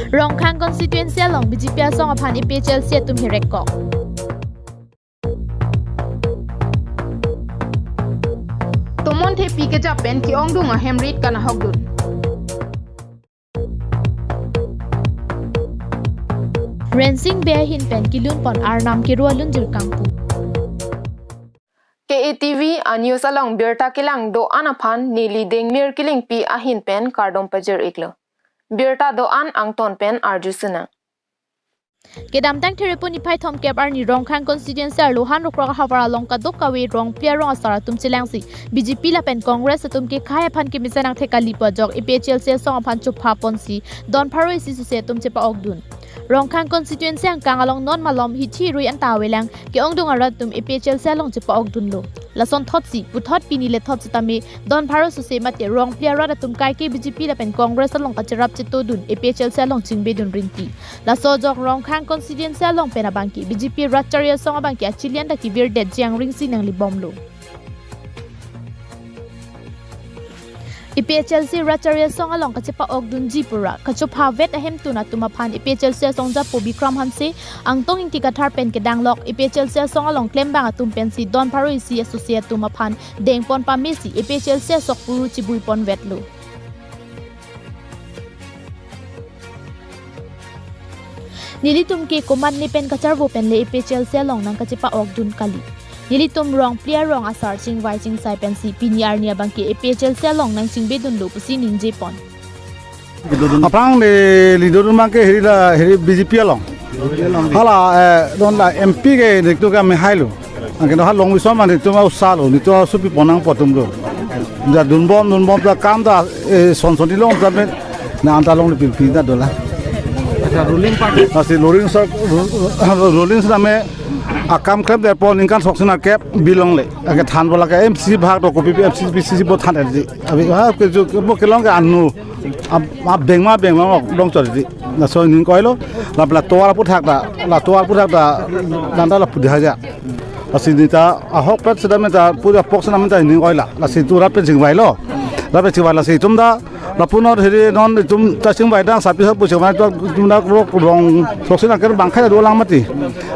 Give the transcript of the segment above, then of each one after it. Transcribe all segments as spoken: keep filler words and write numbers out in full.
Rongkhang constituency along B J P asong aphan A P H L C atum hirekkok. Tomon Thepi kejap pen ke-ongdung ahem rit kanahokdun. Rensing Bey ahin pen kilunpon arnam keru alunjir kangpu. K A T V a news along birta kelang do-an aphan neli Dengmir Killingpi ahin pen kardom pajir-iklo. Birta do-an angton pen arju sinang. Kedamtang Therepon niphai thomkep arni Rongkhang constituency arlo han Rokrok ahavar along kadokave rong phli arong asar atum chelangsi B J P lapen Congress atum kekhai aphan kemesen angthek kali pu ajok A P H L C asong aphan chopha ponsi don pharo isi suse atum chepa-okdun. Rongkhang constituency angkang along non malom hithi rui anta avelang ke-ongdung arat atum A P H L C along chepa-okdunlo. Lason thotsi puthot pini lethot sitame don pharo suse mate rong phli arat atum kaike B J P lapen Congress along kacherap chetodun A P H L C along chingbedun rinti. Laso ajok Rongkhang constituency along pen abangke B J P rat chari asong abangke achilian ta kevirdet jiang ringsi nanglibomlo. A P H L C rat chari asong along kachepa-okdunji pura kachopha vet ahemtun atum aphan A P H L C asong japo Bikram Hanse, Angtong Ingti Kathar pen kedanglok A P H L C asong along klembang atum pensi don pharo isi asuse atum aphan dengpon pamesi A P H L C asok puru chibui ponvetlo. Nelitum ke komatne pen kacharvo pen le A P H L C along nangkachepa-okdun kali. Nelitum rong phli arong asar chingvai chingsai pensi pini arni abangke A P H L C along nangchingbedunlo pusi ningjepon. Aphrang de leader abangke heri la heri B J P along. Hala, eh, don la M P ke nelitum ke amei hailo. Anke no ha long bison ma nelitum ausalo, nelitum asupi pon nangpo atumlo. Ja dunbom, dunbom ta kam ta, eh, son son ilong ta pen, na anta long le pilpi ta dola. Acha, ruling party. Lasi ruling sir, ruling sir ame akam klemdet pon ningkan sok sina kep bilong le. Anke than bola ke M C C bhag to kopi M C C B C C bo than di. Abi ha ke ju bo kelong ke anu. Ab, ab bengma bengma long chor di. Laso ning koilo. La la tovar puthak ta, la tovar puthak ta, dan ta la pudi haja. Lasi neta ahok pet sedam ta pura pok sedam ta ning koila. Lasi tu rat pen chingvailo. Rat pen chingvai lasi itum ta lapu non heri non itum ta chingvai dang sapi sapu chingvai ta itum ta rok rong sok sina ker bangkhai do lang mati.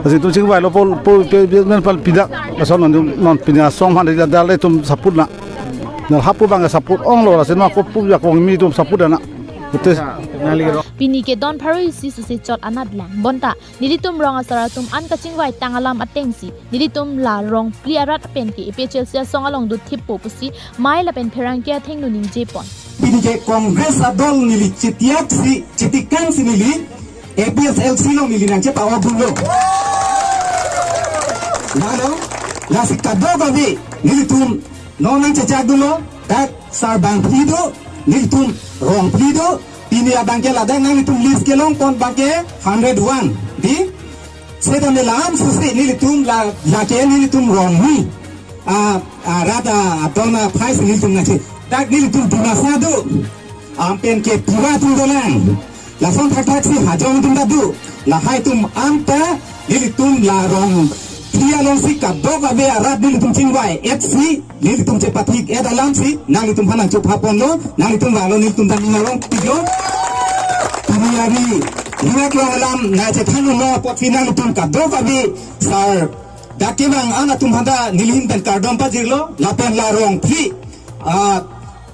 Lasi itum chingvailo pol pol pe pe men pal pidak. Laso non non pini asong han dal itum saput na. Na hapu bang saput onglo lasi ma kopu ya kong mi itum saput ana. Ute. Pini ke don pharo isi suse chot anat lang. Bonta nelitum rong asar atum an kachingvai tang alam atengsi nelitum la rong phli arat pen ke A P H L C asong along dothippo pusi mei lapen pherangke athengno ningjepon. Pini ke Congress adol neli chitiaksi chitikangsi neli A P H L C along neli nangchepa-okdunlo. Lalo, lasi kadokave nelitum non nangchechakdunlo, dak sarbang phli do, nelitum rong phli do, pini abangke ladak nanglitum list kelongpon abangke hundred one, di? Seta me lam susi nelitum la, lake nelitum rong hini. Ah, ah, rat adon aphai si nelitum nangche. Dak nelitum Dimasa do. Ampen ke pura atum dolang. Lason thakthak si Hajong atum ta do. Lahai atum anta nelitum la rong phli alongsi kadokave arat nelitum chingvai-etsi nelitum chepathik-et alamsi nanglitum aphan nangchopha ponlo, nanglitum vanglo, nelitum ta ning arong pilo. Pini ari ning arong alam nangchethanlo apotsi nanglitum kadokave sar dak kevang an atum aphan ta neli ahin pen kardom pajirlo, lapen la rong phli, ah,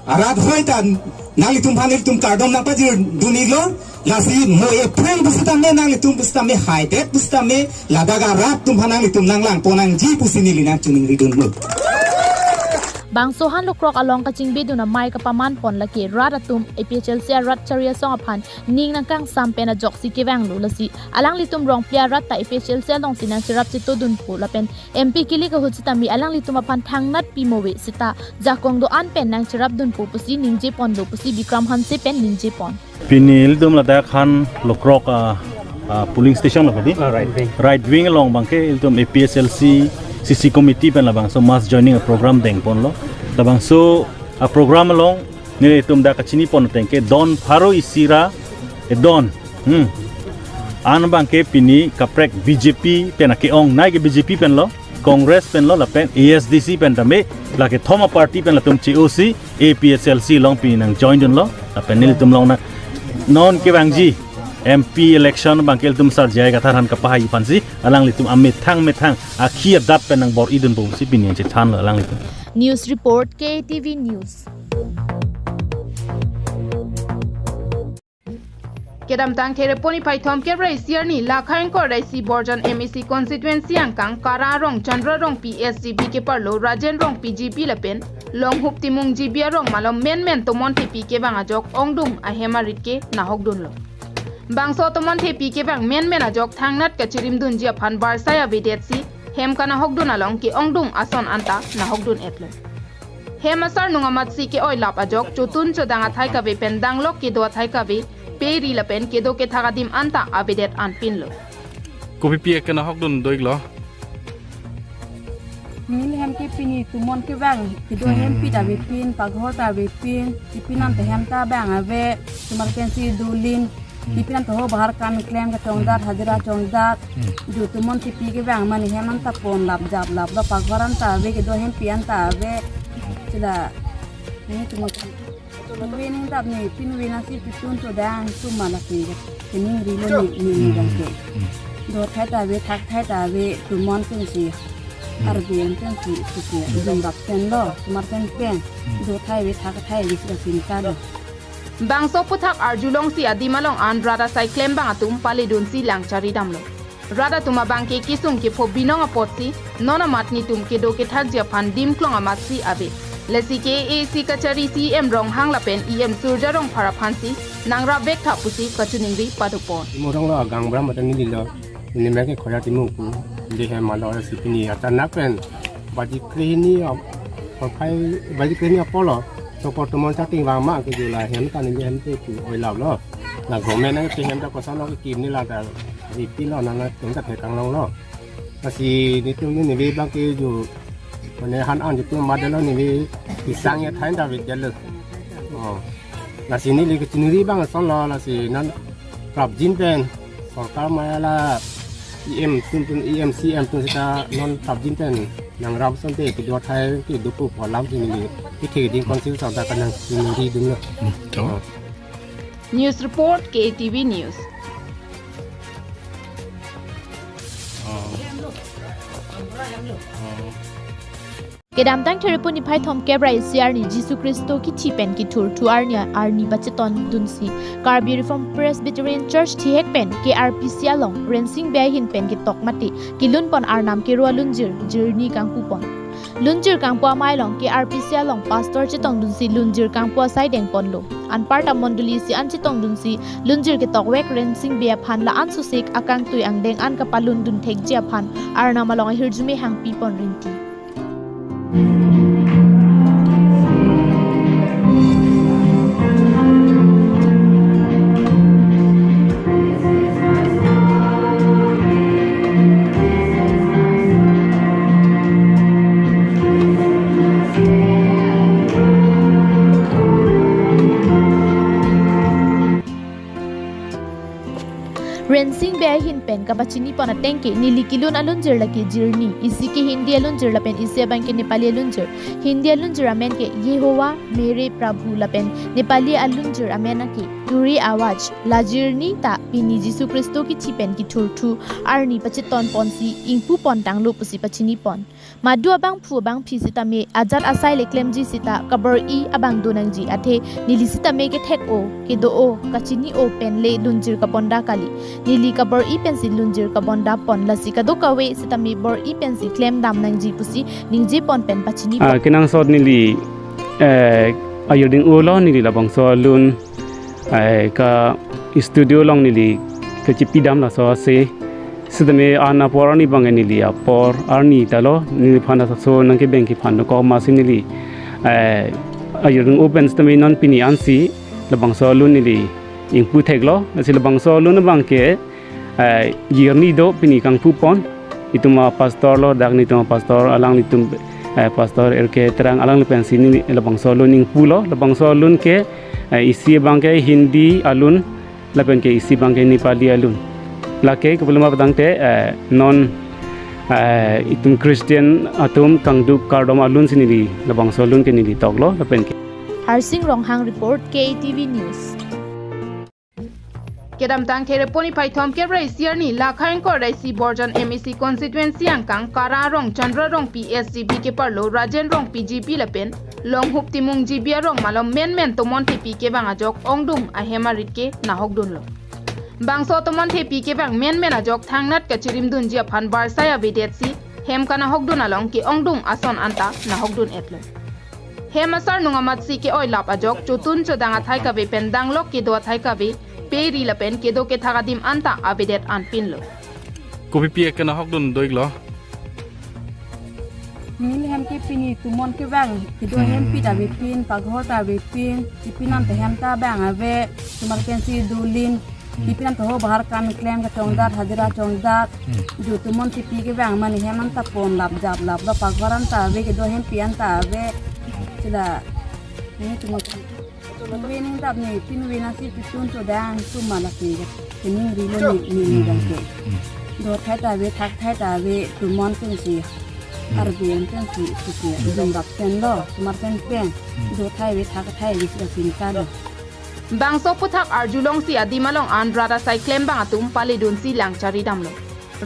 arat hoi ta nanglitum aphan nelitum kardom nangpajirdun-iklo, lasi mo ephrang pusitame nanglitum pusitame haidet pusitame ladak arat atum aphan nanglitum nanglangpon nangji pusi neli nangchiningridunlo. Bangso han Rokrok along kachingbedun amei kapamanpon lake rat atum A P H L C arat chari asong aphan ning nangkangsam pen ajoksi kevanglo lasi alanglitum rong phli arat ta A P H L C alongsi nangcherap chetodunpo lapen M P kilik ahut sitame alanglitum aphan thangnat pimo ave seta jakong do-an pen nangcherapdunpo pusi ningjeponlo pusi Bikram Hanse pen ningjepon. Pini ilitum ladak han Rokrok, ah, ah, polling station lo kadi? Ah, right wing. Right wing along abangke ilitum A P H L C C C committee pen labangso mass joining a program dengponlo. Labangso a program along nelitum dak kachinipon ateng ke don pharo isi ra, eh, don. Hmm. An abangke pini kaprek B J P pen ake-ongnei ke B J P penlo, Congress penlo, lapen A S D C pen tame, lake thom a party pen latum che-osi, A P H L C along pini nangjoindunlo, lapen nelitum along na non kevangji. M P election abangke ilitum Sar J I Kathar aphan kapahai aphansi alanglitum amethang methang akhi adat pen nangbor-idunpo pusi pini an chethanlo alanglitum. News report, K T V News. Kedamtang Khereponi phaithom kep ra isi arni Lakha ingkoi ra isi Borjan M A C constituency angkang Kara arong Chandra Rongpi S G B keparlo Rajen Rongpi G B lapen Longhup Timung G B arong malom menmen Tomon Thepi kevang ajok ongdung ahem arit ke nahokdunlo. Bangso Tomon Thepi kevang menmen ajok thangnat kachirimdunji aphan barsai avedetsi hem kanahokdun along ke-ongdung ason anta nahokdun-etlo. Hem asarnung amatsi ke-oilap ajok chotun chodang athai kave pen danglok kedo athai kave, peri lapen kedo kethak adim anta avedet anpinlo. Kopipi akanahokdun do-iklo? Neli hem ke pini Tomon kevang, kedo hem pi ta avepin, paghor ta avepin, ipin anta hem ta abang ave, tomar pensi dulin, ipin anta ho bahar kam klem kachongdat, hajira chongdat, jo Tomon Thepi kevang mane hem anta ponlap japlaplo, paghor anta ave, kedo hem pi anta ave, sila, neli Tomon Thepi. Pinwe ningdap ne, pinwe nasi pitun chodang atum malasi, kening rilo ne, ne, ne dang ke. Do athai ta ave, thak athai ta ave, Tomon pensi. Arbi an pensi, sisi, jumrap penlo, tomar pen pen. Do athai ave, thak athai ave, sila singkalo. Bangso aphuthak arjulongsi adim along an rat asai klembang atum paledunsi lang charidamlo. Rat atum abangke kesung kepho binong apotsi non amat netum kedo kethakji aphan dimklong amatsi ave. Lasi K A A C kachari C E M Ronghang lapen E M Surjya Rongphar aphansi nangrapvek tha pusi kachiningri padopon. Timung arong lo, agang bram atan neli lo. Neli mek ke Khoya Timung pu. Neli hem malo si pini achanak pen baji krehini ap-, aphai baji krehini apotlo. Sopor Tomon chating vang ma ke jula hem ta neli hem te pu oilaplo. La government nangkepi hem ta kosonlo kekim, neli la ta ripilo, nangtum ta thekang longlo. Lasi netum neli abangke jo mane han an jo tu madelo, neli isang ya thain ta vit jalo. Oh. Lasi neli kachiningri abang asonlo, lasi non prapjin pen sorkar maya la E M atum atum, E M C E M atum seta non prapjin pen nangrap asonte kedo athai kedo pu alam si neli kethe keding council seta kanangchiniridunlo. Hmm, to. Oh. News report, K T V News. Oh. Oh. Kedamtang Khereponi phaithom kep ra isi arni Jisu Khristo kithi pen kethurthu arni, arni pachetondunsi Karbi Reformed Presbyterian Church thihek pen K R P C along Rensing Bey ahin pen ketok mate kelunpon Arnam kero alunjir jirni kangpupon. Lunjir kangpu amei along K R P C along pastor chetongdunsi lunjir kangpu asai dengponlo. Anparta mondoli isi an chetongdunsi lunjir ketokwek Rensing Bey aphan la-an sosik akangtui angdeng an kapalundun thekji aphan Arnam along ahirjume hangpipon rinti. Rensing Bey ahin pen kapachinipon ateng ke neli kelun alunjir lake jirni, isi ke Hindi alunjir lapen isi abangke Nepali alunjir. Hindi alunjir amen ke Yehovah Mere Prabhu lapen Nepali alunjir amen ake Turi Awaj, la jirni ta pini Jisu Khristo kithi pen kethurthu arni pachetonponsi ingpupon tanglo pusi pachinipon. Madu abangphu abangphi sitame ajat asai le klemji seta kabor-i abang do nangji, athe neli sitame kethek-o, kedo-o, kachini-o pen le lunjir kabonda kali. Neli kabor-i pensi lunjir kabondapon, lasi kadokave sitame bor-i pensi klemdam nangji pusi ningjepon pen pachini. Ah, kenangsot neli, eh, ahirdeng-o lo, neli labangso alun, eh, ka studio along neli kachipidam laso ase. Sitame an apor arni abang neli apor arni ta lo, neliphan aso nangkebeng kephan dokok amatsi neli, eh, ahirdeng-o pen sitame non pini ansi labangso alun neli ingpu theklo, lasi labangso alun abangke, eh, jirni do pini kangpupon, itum apastor lo, dak netum apastor, alanglitum, eh, Pastor R K Terang, alangli pensi neli labangso alun ingpulo, labangso alun ke, eh, isi abangke Hindi alun, lapen ke isi abangke Nepali alun. Lake kepuluma patangte, eh, non, eh, itum Christian atum kangduk kardom alun si neli labangso alun ke neli toklo lapen ke. Harsing Ronghang report, K T V News. Kedamtang kherepon niphai thomkep ra isi arni lakha ingkoi ra isi Borjan M A C constituency angkang Kara Rong, Chandra Rongpi S G B keparlo Rajen Rongpi G P lapen Longhup Timung G P arong malom menmen tomon thepi kevang ajok ongdung ahem arit ke nahokdunlo. Bangso tomon thepi kevang menmen ajok thangnat kachirimdunji aphan barsai avedetsi hem kanahokdun along ke-ongdung ason anta nahokdun-etlo. Hem asarnung amatsi ke-oilap ajok chotun chodang athai kave pen danglok kedo athai kave peri lapen kedo kethak adim anta avedet anpinlo. Kopipi akanahokdun do-iklo? Neli hem ke pini tomon kevang, kedo hem pi ta avepin, paghor ta avepin, ipin anta hem ta bang ave, osomar pensi dolin, ipin anta ho bahar kam klem kachongdat, hajira chongdat, jo tomon thepi kevang mane hem anta ponlap japlaplo, paghor anta ave, kedo hem pi anta ave, sila, neli tomon. Neli ning dap neli pinve nasi chotun chodang atum malasi keningri lo neli, neli dang ke. Do athai ta ave, thak athai ta ave, tomon pensi. Arbi an pensi, si, si, jumrap penlo, osomar pen pen. Do athai ave, thak athai ave, sila chingkalo. Bangso aphuthak arjulongsi adim along an rat asai klembang atum paledunsi lang charidamlo.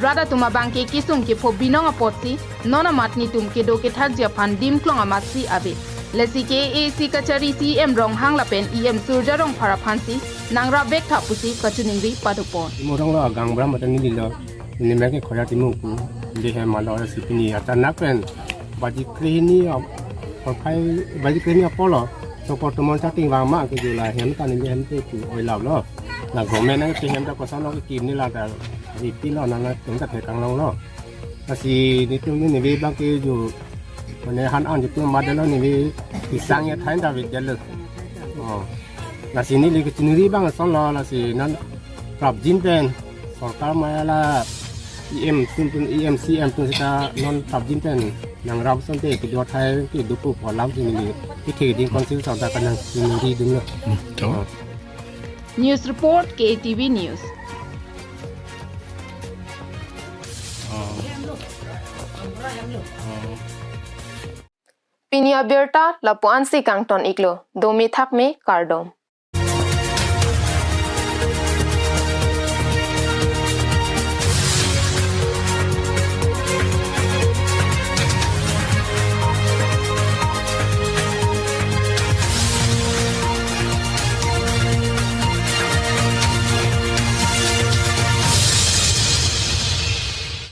Rat atum abang ke kesung kepho binong apotsi non amat netum kedo kethakji aphan dimklong amatsi ave. Lasi ke A A C kachari C E M Ronghang lapen E M Surjya Rongphar aphansi nangrapvek tha pusi kachiningri padopon. Timung Ronglo agang bram atan neli lo. Neli mek ke Khoya Timung pu. Neli hem alo si pini achanak pen baji krehini ap-, aphai baji krehini apotlo. Sopor tomon chating vang ma ke jula hem ta neli hem te pu oilaplo. La government nangkepi hem ta koson lo kekim neli la ta ripilo, nangtum ta thekang longlo. Lasi netum neli abang ke jo mane han an jo tum madelo neli isang ya thain ta avedetlo. Oh. Lasi neli kachiningri abang asonlo, lasi non prapjin pen sorkar maya la E M atum atum, E M C E M atum seta non prapjin pen nangrap asonte kedo athai kedo pu alam si neli kethe ding council seta kanangchiningri dunlo. Hmm, to. Oh. News report, K A T V News. Oh. Oh. Pini abirta lapu-ansi kangton-iklo, dome thakme, kardom.